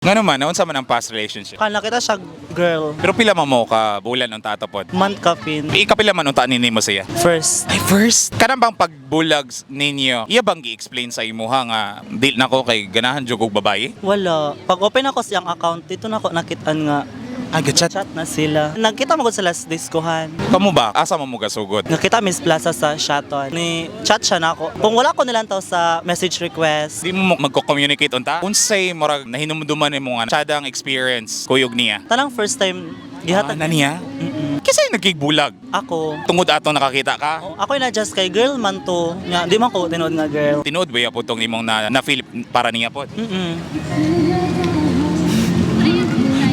Ngano man, unsa man ang past relationship? Kala kita siya girl. Pero pila man mo ka bulan unta ato pod? Month kapin. Ikapila man unta nini mo siya? First. Ay, first. Kanang bang pagbulag ninyo, iya bang gi-explain sa imuha nga dil nako kay ganahan jud og babae? Wala. Pag open ako siyang account, dito na ako nakitaan nga Ay, gachat. chat na sila. Nagkita mo ko sila sa diskohan. Kamo ba? Asa man mo gasugod? Nakita Miss Plaza sa Shaton. Ni chat siya na ako. Kung wala ko nilantaw sa message request, Di mo magko-communicate unta? Unsay murag nahinumduman nimo nga syadang experience kuyog niya? Tanang first time Ah, gihatag na niya? Mm-mm. Kasi nagkigbulag. Ako. Tungod atong nakakita ka. Ako na just kay girl man to. Nga, di man ko tinuod nga girl. Tinuod ba ya po tong imong na feel para niya po?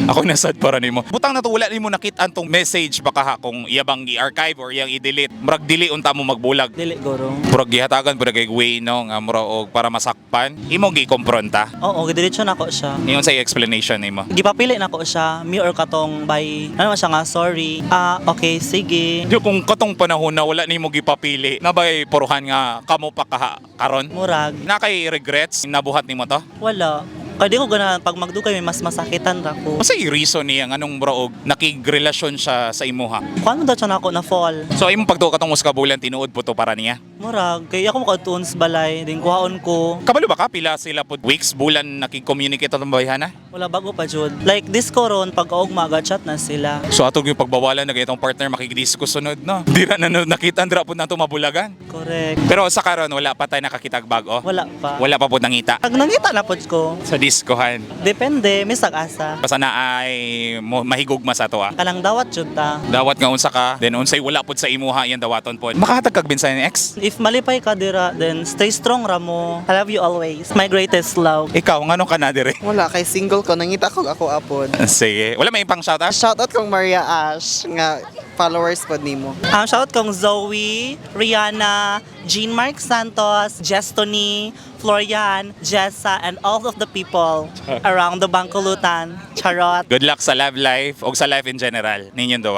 Ako na sad para nimo. Butang na to, wala nimo nakit-an tong message baka ha kung iya bang i-archive or iyang i-delete. Murag dili unta mo magbulag. Dili guro. Murag gihatagan pud kay way no nga mura og para masakpan. Imo gi-kompronta. Oo, gidiretso na ko siya. Niyon sa explanation nimo. Gipapili na ko siya, me or katong by, ano man siya nga, sorry. Ah, okay, sige. Di kung katong panahon na wala nimo gipapili, nabay poruhan nga kamo pa kaha karon. Murag, Na kay regrets nabuhat nimo to? Wala. Kaya di ko ganahan, pag magdugay may mas masakitan ra ko. Unsay reason niya nganong mura og nakigrelasyon siya sa imuha? Kuan mo daw siya na ako na fall. So imong pagtuo katong usa ka bulan, tinuod po to para niya? Murag, kaya ako makatuon sa balay, din kuhaon ko. Kabalo ba ka pila sila pod weeks, bulan nakig-communicate atong bayhana? Wala, bago pa jud. Like this ko ron, pag ugma chat na sila. So atong yung pagbawalan na itong partner makikidisco sunod no. Di ra na nakita dira pud nato mabulagan. Correct. Pero sa karon wala pa tayo nakakitag bag-o. Wala pa. Wala pa pud nangita Pag nangita na pod ko, sa diskohan. Depende, misag asa. Basta na ay mahigugma sa ato ah. Kanang dawat jud ta. Dawat nga unsa ka, then unsay wala pud sa imuha iyang dawaton pod. Makahatag kag binsay ni ex? If malipay ka dira, then stay strong ra mo. I love you always. My greatest love. Ikaw ngano ka na dire? Wala, kay single ko, nangita ko ako apod. Sige, wala may pang shoutout? Shoutout kong Maria Ash nga followers pod nimo. Ang shout kong Zoe, Rihanna, Jean Mark Santos, Jestony, Florian, Jessa, and all of the people around the Bangkulutan. Charot. Good luck sa love life o sa life in general. Ninyong duwa.